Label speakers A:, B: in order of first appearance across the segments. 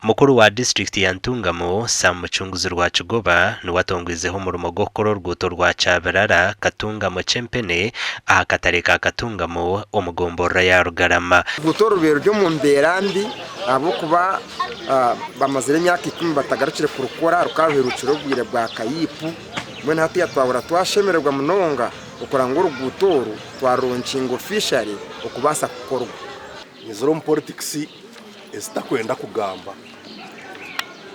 A: Mukuru wa disiturikiti ya Ntungamo, Sam Mucunguzi Rwakigoba niwe atongwizeho omurimo gw'okukora oruguuto rwa Kyabirara, Katungamo Kyempene aha katare ka Katungamo omu gomborora ya Rugarama.
B: Oruguuto oru rubaire ruri omu mbeera mbi ahabw'okuba bamazire emyaka ikumi batagarukire kurukora rukaba ruherukire obwire bwa kayiipu mbwenu hatiiya twahurira twashemererwa munonga okureba ngu oruguuto oru twaruronkinga officially okubaasa kukorwa.
C: Nyizire omu politikisi ezitakwenda kugamba,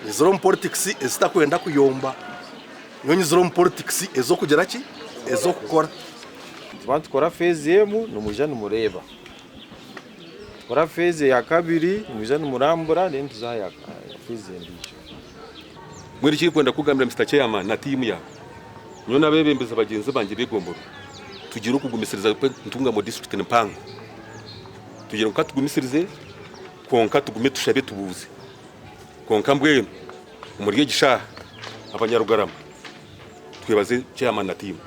C: nyizire omu politikisi ezitakwenda kuyomba, nyowe nyizire omu politikisi ez'okugira ki? Ez'okukora.
D: Nituba nitukora feezi emwe nimwija nimureeba, tukora feezi eyakabiri nimwija nimurambura then tuza aha feezi endiijo.
E: Mbwenu eki ndikwenda kukugambira Mister Chairman na tiimu yaawe, nyowe n'abeebembezi bagyenzi bangye b'egomborora tugire okugumisiriza Ntungamo disiturikiti ni mpango. Tugire ngu ka tugumisirize kwonka tugume tushabe tubuuze. Kwonka mbwenu omuri egi shaaha abanyarugarama twebaze chairman na tiimu.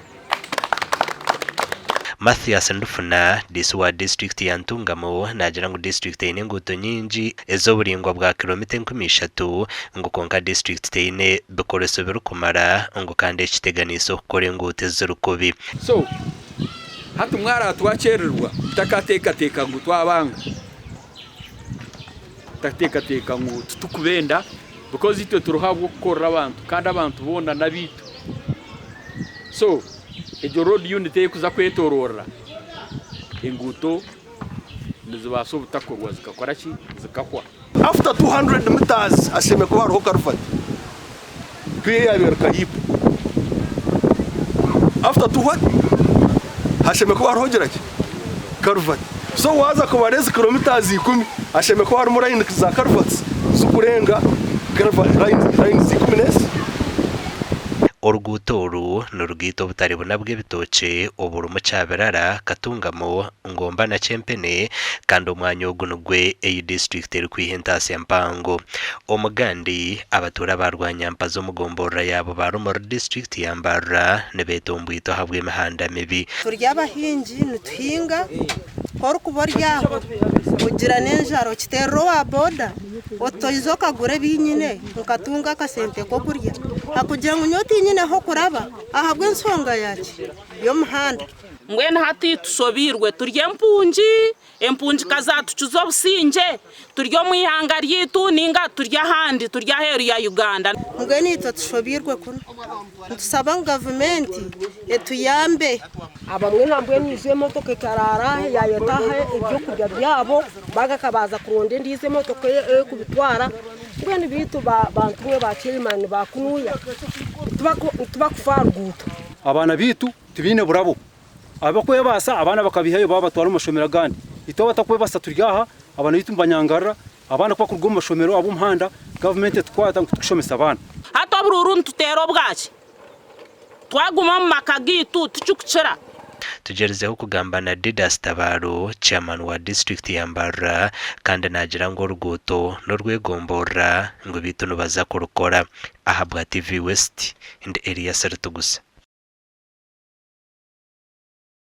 A: Mathias Ndufuna, Diisi wa disiturikiti ya Ntungamo naagira ngu disiturikiti eine enguuto nyingi ez'oburaingwa bwa kilomita 3000 ngu kwonka disiturikiti teine bikoreso birikumara ngu kandi eki kiteganiise okukora enguuto eziri kubi.
F: So hati mwaraba twakyerererwa mutakateekateeka ngu twabanga, mutateekateeka ngu titukubenda because itwe turiho ahabw'okukorera abantu kandi abantu boona n'abaitu. So egyo road unit erikuza kwetororera enguuto nizibaasa obutakorwa zikakora ki? Zikahwa.
C: After 200 metres hashemereire kuba hariho culvert nk'iyo eyabaire Kayiipa. After two what? Hashemereire kuba hariho gira ki? Culvert. So waaza kubara ezi kilometres ikumi hashemereire kuba harimu line za culverts zikurenga lines ikumi n'ezi.
A: Oruguuto oru nirugaita obutare buna bw'ebitookye oburimu Kyabirara, Katungamo, Ngomba na Kyempene kandi omwanya ogu nigwe ei disiturikiti erikwiha entaasya mpango. Omugandi, abatuura ba Rwanyampazi omu gomborora yaabo ba Rumuri disiturikiti ya Mbarara nibetomboitwa ahabw'emihanda mibi.
G: Turi abahingi nituhinga, ku orikuba ori aho ogira n'enjara okiteerera owa boda oti oize okagura ebi nyine nkatunga akasente k'okurya ahakugira ngu nyowe tinyine h'okuraba ahabw'enshonga yaki? Y'omuhanda.
H: Mbwenu hati tushobeirwe, turi empungi, empungi ka zaatukiza obusingye, turi omu ihanga ryaitu nainga turi ahandi, turi aheeru ya Uganda.
G: Mbwenu itwe tushobeirwe kunu, nitusaba ngu gavumenti etuyambe.
I: Abamwe nambwenu ijo emotoka ekaraara aha yayeta aha ebyokurya byabo bagaruka baaza kuronda endiijo emotoka ey'okubitwara mbwenu beitu bantu mwe ba chairman ba kunuya tibakufaayo aha ruguuto.
J: Abaana baitu Tibaine burabo. Abakwebaasa abaana bakabihayo babatwara omu mashomero agandi. Itwe abatakwebasa turi aha, abaana baitu nibanyangarira, abaana ku bakuruga omu mashomero ab'omuhanda, gavumenti etukwata ngu titukushomesa abaana.
H: Hati oburuuru nituteera obwaki? Twaguma omu maka gaitu tikikukira.
A: Tugyerizeho kugamba na Didas Tabaro, Chairman wa disiturikiti ya Mbarara kandi naagira ngu oruguuto n'orwegomborora ngu beitu nibaza kurukora. Ahabwa TV West, ndi Elias Ritugusa.